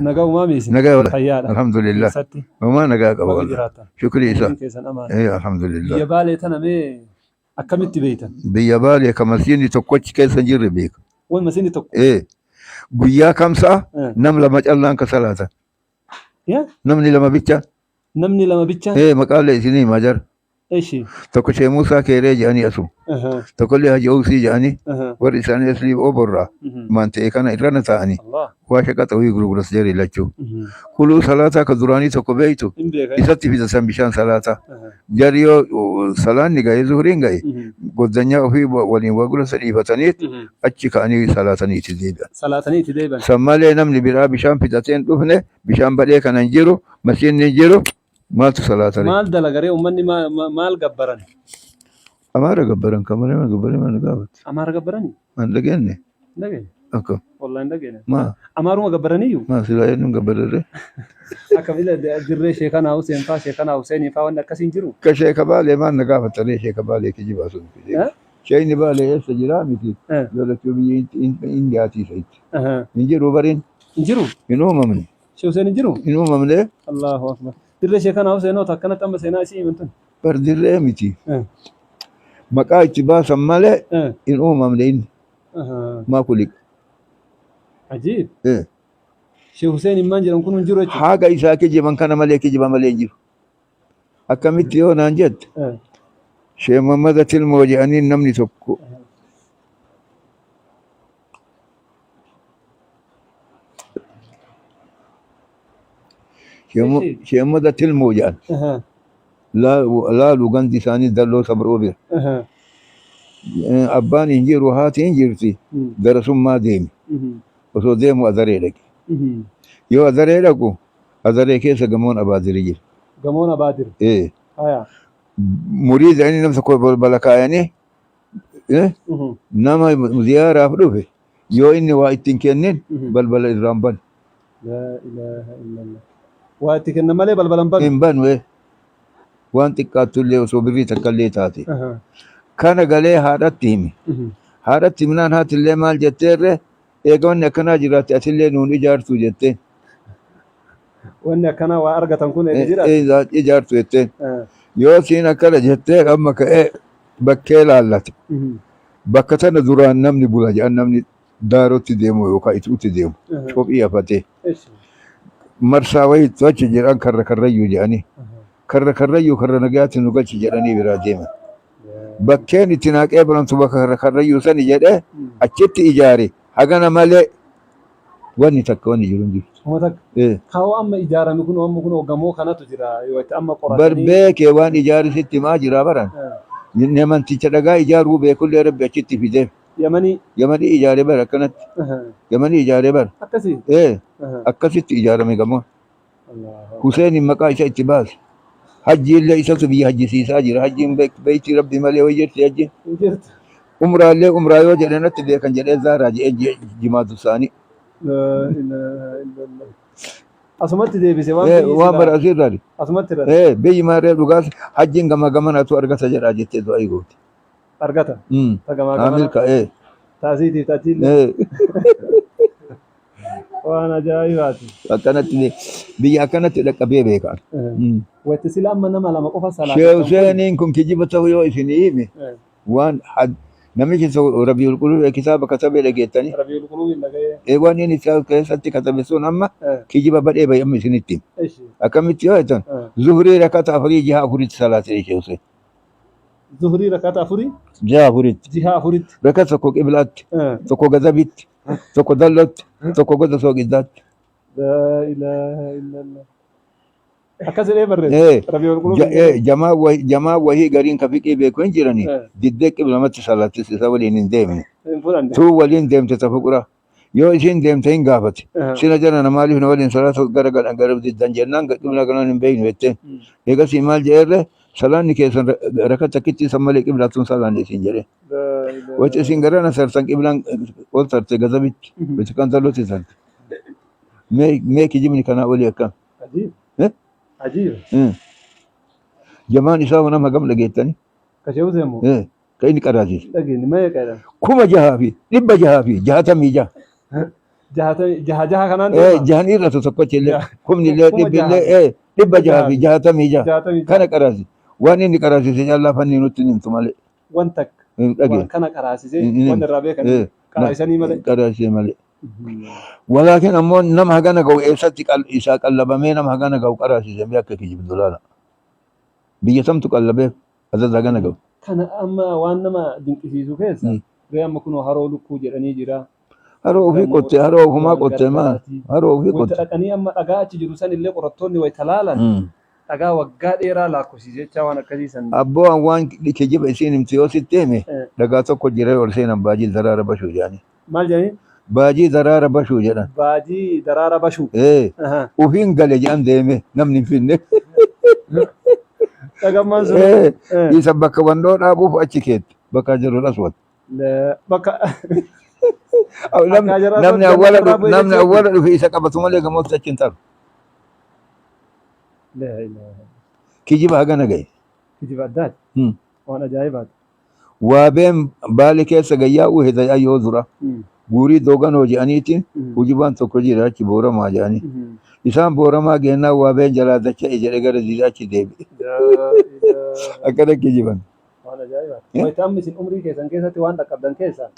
Nagaa uumaa miisi. Nagaa wala. Fayyaadha. Alhamdulillah. Eessatti? Homaa nagaa qaba Baga wala. jiraattan. Shukrii isaa. Umriin keessan amaana. Alhamdulillah. Biyya Baalee tana mee akkamitti beektan? Biyya Baalee ka masiinni tokkochi keessa hin jirre beeka. Waan masiinni tokko. Guyyaa kamsaa nam lama callaan ka salaatan. Yaa? Namni lama bicha. Namni lama bicha. Maqaalee isinii himaa jara. Eshi. Tokko Shee Muusaa Keeree jedhanii asu. Tokkollee Haji Ousii jedhanii warri isaanii aslii oborraa maan ta'e kana irrana ta'anii Allah. waa shaqaxa wayii gurguras jarri lachuu. Kuluu salaataa ka duraanii tokko beektu Hin beeka. isatti fida san bishaan salaataa. Jarri yoo salaanni ga'e zuhriin ga'e goddanyaa ofii waliin waa gurasa dhiifataniit achi ka'anii salaatanii itti deebi'an. Salaatanii itti deebi'an. San malee namni biraa bishaan fidatee hin dhufne, bishaan badhee kana hin jiru, masiinni hin jiru. Maaltu salaata ree? Maal dalagaree uummanni maal gabbaran? Amaara gabbaran kan malee maal gabbaranii maal gaafatti? Amaara gabbaranii? Maal dhageenye? Hin dhageenye. Akka Wallahi hin dhageenye. maa Amaaruma gabbaraniyyuu? maa silaa eenyuun gabbararree? Akka bila dirree Sheekanaa Huseen faa Sheekanaa Huseenii faa wanni akkasii hin jiru? Akka sheeka Baalee maal na gaafatta ree sheeka Baalee kijibaa sun Eh? Sheekni Baalee eessa jiraa miti? Eh. Lolachuu biyya Indiyaatii sa'itti. Aha. Hin jiru bariin Hin jiru? hin uumamne. Sheekh Huseen hin jiru? Hin uumamne. Allahu akbar. Dirree Sheekanaa Huseen hoo akkanatti amma seenaa isii himan tun? Bar dirree miti. Eh. Maqaa itti baasan malee Eh. hin uumamne inni. Aha. Maa kuliqa. Ajiib. Eh. Sheekh Huseen himmaan jedhamu kun hin jiru jechuudha. Haga isaa kijiban kana malee kijiba malee hin jiru. Akkamitti yoo naan jette Eh. Sheekh Muhammad Tilmoo jedhanii namni tokko Sheekh Muhammad Tilmoo jedhan Aha. Laalu gandi isaanii dalloo sabroo bira. Aha. Abbaan hin jiru haati hin jirti darasummaa deeme osoo deemu adaree dhaqe. Yoo adaree dhaqu adaree keessa gamoon abaadiri jira. Gamoon abaadir. Ee. Haya. Muriida inni nam tokko balbala kaayanii nama ziyaaraaf dhufe yoo inni waa itti hin kennin balbala irraa hin banu. Laa ilaaha illallah. Waa itti kenna malee balbala hin banu. Hin banu ee. Waan xiqqaattu illee osoo birrii takka illee taate. Kana galee haadhatti hime. Haadhatti himnaan haati illee maal jetteerre eega wanni akkanaa jiraatte atillee nuun ijaartu jetteen. Wanni akkanaa waa argatan kun eega jiraate. Ijaartu jetteen. Yoo siin akkana jettee amma ka'ee bakkee laallate. Bakka tana duraan namni bula jedhan namni daarotti deemu yookaan ituutti deemu. Cophii hafatee. Marsaa wayiitu achi jedhan karra karrayyuu jedhanii. Karra karrayyuu karra nagayaatti nu galchi jedhanii biraa deeman. Bakkeen itti naa qeebalamtu bakka karra karrayyuu sani jedhee achitti ijaare hagana malee wanni takka wanni jiru hin jiru. Uma takka. Kaawoo amma ijaarame kun amma kun gamoo kanatu jira yoo itti amma Bar qoratanii. beekee waan ijaare sitti himaa jira baran. Namanticha dhagaa ijaaruu beekullee rabbi achitti fide. Yamanii. Yamanii ijaare bara akkanatti. Yamanii ijaare bara. Akkasii. Akkasitti ijaarame gamoon. Huseeniin maqaa isa itti baase. Hajji illee isatu biyya hajjisiisaa jira. Hajjiin beektii rabbi malee way jirti hajjiin. Hin jirtu. Umraallee umraa yoo jedhe natti beekan jedhee zaaraa jedhee jimaatu isaanii. Laa ilaaha illallah. Asumatti deebise waan biyyi Waan silaa bara asirraa. asumatti irra Biyyi maarree dhugaas hajjiin gama gamanatu argata jedhaa jettee du'aa gooti. Argata. Ta gamaa Haa gamana milka taasiitiif tachiillee waan ajaa'ibaati. Akkanatti biyya akkanatti dhaqqabee beeka. Watti sila amma nama lama qofa Sheekh salaatan kun. Huseeniin kun kijiba ta'uu yoo isin hime waan namichi tokko Rabiul Quluub kitaaba katabee dhageettanii. Rabiul Quluubiin dhaga'ee. Waan inni isaa keessatti katabe sun amma kijiba badhee bahe amma isinitti hime. Eshi. Akkamitti yoo jettan zuhrii rakata afurii jiha afuritti salaate Sheekh Huseen. Zuhrii rakata afurii Jiha afuritti. Jiha afuritti. Rakata tokko qiblaatti, tokko gazabitti, tokko dallotti, tokko gosa sooqiddaatti. Laa ilaaha illallah. Akkas jedhee barreesse. Rabiul Quluub. Jamaa wahii gariin ka fiqii beeku hin jirani. Diddee qiblamatti salaattis isa waliin hin deemne. Hin fudhanne. Tuu waliin deemte ta fuqura. Yoo isiin deemte hin gaafate. Sina jala na maaliif na waliin salaata gara galan gara diddan jennaan qibla galan hin beeknu jetteen. Eegasii maal jedheerre salaanni keessan raka takkitti san malee qiblaa tun salaanni isin jedhee. Laa ilaaha. Waci isin garana sartan qiblaan ol tarte gazabitti. Waci kan talotti tarte. Mee kijibni kanaa olii akkam. Ajiib. Eh? Ajiib. Jamaan isaa nama hagam dhageettani? Ka Sheekh Huseen moo? Ka inni qaraasiise. Dhageenye meeqa jedhan? 6666. Jaha jaha kanaan Ee deema. jahan irratu tokkochi illee kumni illee Kuma dhibbi illee jaha. ee 666 66. kana qaraasi. Waan inni qaraasise callaa fanni nutti hin himtu malee. Wan takka. Hin Waan dhageenye. kana qaraasisee Hin waan himtu. irraa beekan Ee qaraasisanii malee. qaraasise malee. Walaakin ammoo nama hagana ga'u eessatti isaa qallabamee nama hagana ga'u qaraasise mee akka kijibdu laala. Biyya tamtu qallabeef azaza hagana ga'u. Kana amma waan nama dinqisiisu keessa ree amma kunoo haroo lukkuu jedhanii jira. Haroo ofii Gamoo qotte haroo ofumaa waan qotte maa gargaraati. haroo ofii Wayita qotte. dhaqanii amma dhagaa achi jiru san illee qorattoonni wayita laalan dhagaa waggaa dheeraa lakkoofsise jechaa waan akkasii san. Abboo an waan kijiba isiin himtu yoo sitti hime dhagaa tokko jira ol seenan baajii daraara bashuu jedhanii. Maal jedhanii? Baajii daraara bashuu jedhan. Baajii daraara bashuu. Ee ufiin gale jedhan deeme namni hin finne. Dhagammaan sun. Ee isa bakka wandoo dhaabuuf achi keette bakka jiru dhaswat. Bakka Namni akka jara namni sun awwala jannata irraa bu'e namni jechuudha. awwala dhufe isa qabatu malee gamootti achi hin taru. Laa ilaaha. Kijiba hagana gahe. Kijiba addaati. Waan ajaa'ibaati. Waabeen baali keessa gayyaa'uu heda yoo dura. Guurii dooganoo jedhaniitiin hujibaan tokko jira achi booramaa jedhanii. Isaan booramaa geennaan waabeen jalaa dacha'e jedhe gara diidaa achi deebi'e. Laa ilaaha. Akkana kijiban. Waan ajaa'ibaati. Wayita amma isin umrii keessan keessatti waan dhaqqabdan keessa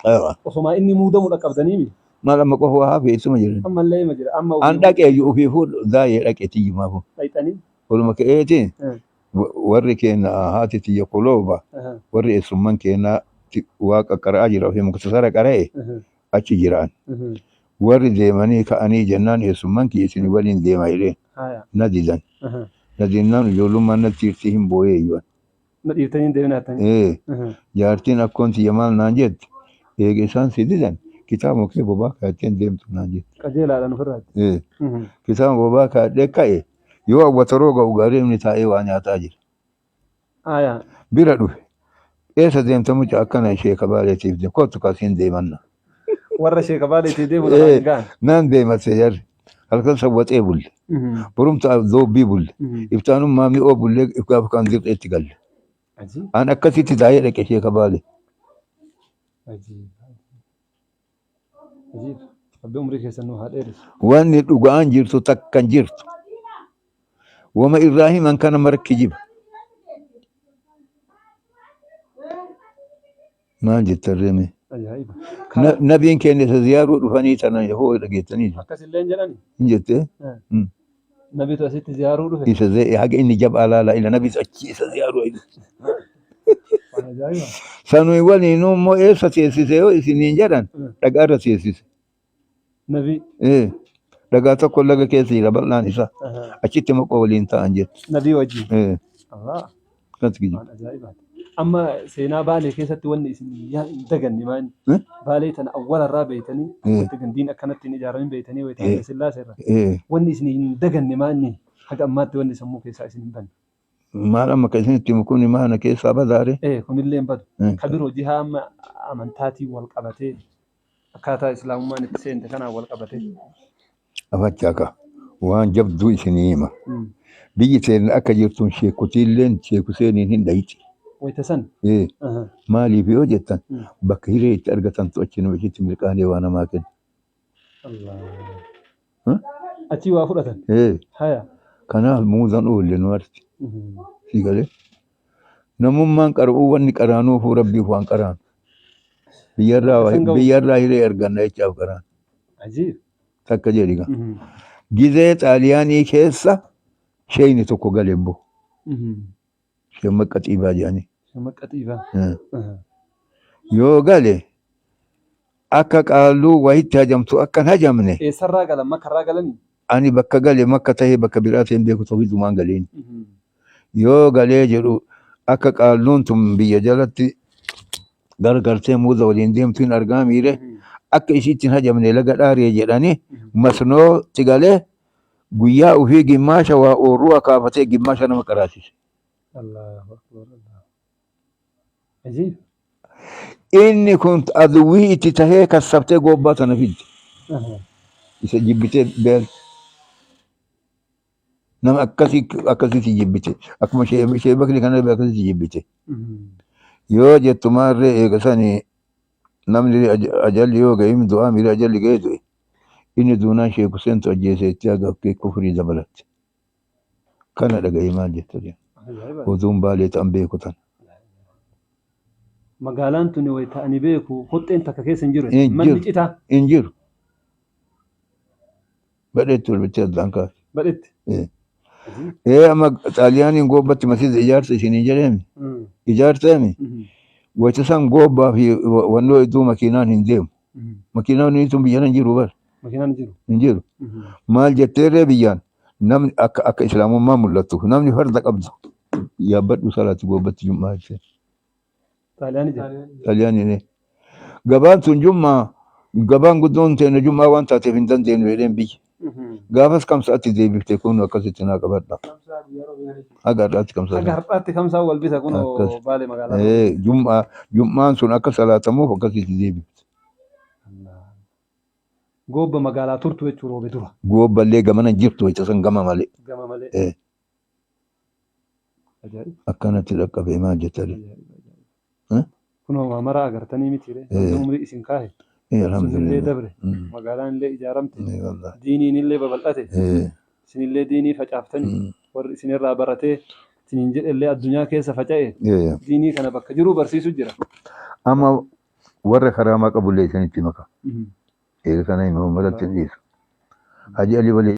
osomaa inni muudamu dhaqqabdaniimi. Maal amma qofa waa hafe isuma jiran. Ammallee ima jira. Amma An ofii dhaqee iyyuu ofiifuu daayee dhaqe tiyyumaafuu. dhayxanii. Oluma ka'eetiin warri keenya haati tiyya kolooba warri eessumman keenya waaqa qara'aa jira ofii muktasara qara'e achi jiraan. Warri deemanii ka'anii jennaan eessumman kiyya isin waliin deema jedheen na didan. Na dinnaan ijoollummaan natti hirtii hin booyee iyyuu. Na dhiiftanii hin deemina jettanii. Ee jaartiin akkoon tiyya maal naan jette eega isaan si didan kitaaba kee bobaa kaa'attee hin deemtu naan jette. Qajeelaadhaan ofirraatti. Ee kitaaba bobaa kaa'adhee ka'e yoo awwataroo ga'u gaarii inni taa'ee waa nyaataa jira. Bira dhufe eessa deemta mucaa akkana sheeka baaleetiif deem kottu kaasiin deemanna. Warra sheeka baaleetii deemu lafaan hin gahan. Naan deematte jarri halkan sawwaxee bulle borumta doobbii bulle iftaanummaa mi'oo bullee gaafa kaan dirqeetti galle. An akkasitti taa'ee dhaqe sheeka baale. Ajiib. Ajiib. Rabbi umrii keessan nu haa dheeressu. Wanni dhugaan jirtu takka hin jirtu. Wama irraa himan kana mara kijiba. Maal jettan reeme? Ajaa'iba. Nabiin keenya isa ziyaaruu dhufanii tana hoo dhageettanii Akkasillee hin jedhani. hin jettee? Nabitu asitti ziyaaruu dhufe. Isa haga inni jabaa laala ila nabiis achi isa ziyaaruu ayi. Waan ajaa'iba. Sanui waliinuu immoo eessa teessise yoo isiniin jedhan dhagaa irra teessise. Nabii. Ee, dhagaa tokko laga keessa jira bal'aan isaa. Achitti moqoo waliin ta'an jettu. Nabii wajjin. Ee, Allah. akkas kijiba. Waan ajaa'ibaati. Amma seenaa Baalee keessatti wanni isin hin daganne maal? Eh? Baalee tana awwalarraa beeytanii Eh. wanti gandiin akkanatti hin ijaaramin beeytanii wayita Eh. Haile Sillaasee irra. Ee, Wanni isin hin daganne maal? Haga ammaatti wanni sammuu keessaa isin hin banne. maal amma kan isinitti himu kun maana keessaa badaare? Ee kunillee hin badu. Eh. Ka biroo jihaa amma amantaatiin wal qabatee akkaataa islaamummaan itti seente kanaan wal qabatee. Afachaa ka waan jabduu isinii hima. Biyyi teenya akka jirtuun sheekotiilleen sheekuseeniin hin dhayiti. Wayita san. Ee, maaliif yoo jettan bakka hiree itti argatantu achi nama ishitti mirqaanee waa namaa kenna. Allah. Huh? Achii waa fudhatan. Ee, Haya. kanaaf muuzan oolle nu arti. Si galee. Namummaan qara'uu wanni qaraanuufuu rabbiif waan qaraanu. Biyyarraa San ga'u. biyyarraa hiree arganna jechaaf qaraan. Ajiib. Takka jedhi gaa. Gizee xaaliyaanii keessa sheeyni tokko gale immoo. Shammaqa xiibaa jedhanii. Shammaqa xiibaa. Yoo gale akka qaalluu wayitti hajamtu akka hin hajamne. Eessarraa galan makkarraa galanii? Ani bakka gale makka tahee bakka biraa ta'e hin beeku tawhiidumaan galeen. Yoo galee jedhu akka qaalluun tun biyya jalatti gargartee muuza waliin deemtu hin argaa miire akka isiitti hin hajamne laga dhaaree jedhanii masnootti galee guyyaa ofii gimmaasha waa oorruu akaafatee gimmaasha nama qaraasise. Allahu akbar Allah. Ajiib. Inni kun aduwwii itti tahee kassabtee goobbaa tana fidde. Isa jibbitee beel. Nama akkasii akkasitti jibbite. Akkuma ishee bakri kana akkasitti jibbite. Yoo jettu maarree eega sanii namni ajalli yoo ga'e du'aa miira ajalli ga'e du'e. Inni duunaan Sheek Huseentu ajjeese jettee haga akkee kufrii dabalatte. Kana dhagahi maal jetta jedhe. Ajaa'iba. Oduun Baalee ta'an beeku tana. Magaalaan tuni wayita ani beeku hoxxeen takka keessa hin jiru. Hin Manni jiru. citaa Hin jiru. Badheetti ol bittee addaan kaase. badhetti. Eh. Ee amma Xaaliyaaniin goobbatti masiida ijaarsa isinii jedheemi. Ijaarteemi. Wayita san goobbaa fi wannoo hedduu makiinaan hin deemu. Makiinaan tun biyya hin jiru bar. Makiinaan hin jiru. Hin jiru. Maal jetteerree biyyaan namni akka akka islaamummaa mul'attu namni farda qabdu yaabbadhu salaati goobbatti jum'aa jettee. Xaaliyaanii jira. Xaaliyaaniin gabaan tun jum'aa gabaan guddoon teenya jum'aa waan taateef hin dandeenyu jedheen biyya. Gaafas kamsaatti deebifte kun akkasitti naa qabadha. Haga har'aatti kamsaa. Haga har'aatti kamsaa wal bita kun Akkas. Baalee magaalaa. Ee jum'aa jum'aan sun akka salaatamuuf akkasitti deebifte. Goobba magaalaa turtu jechuun roobe dura. Goobballee gamana jirtu wayita san gama malee. Gama malee. Ee. Ajaa'ib. Akkanatti dhaqqabee maal jettani? Ajaa'ib. Eh? Kunoo waa maraa agartanii miti ree. Eh. Umrii isin kaahe. Ee Sunillee alhamdulillah. dabre. Mm. Magaalaan illee ijaaramte. Ee wallahi. Diiniin illee babal'ate. Ee. Isinillee diinii facaaftanii. Mm. Warri isinirraa baratee isiniin jedhellee addunyaa keessa faca'e. Ee. Diinii kana bakka jiruu barsiisu jira. Amma warra karaamaa qabullee isinitti maka. Eega kana himamu maratti hin dhiisu. Haji Ali Walii.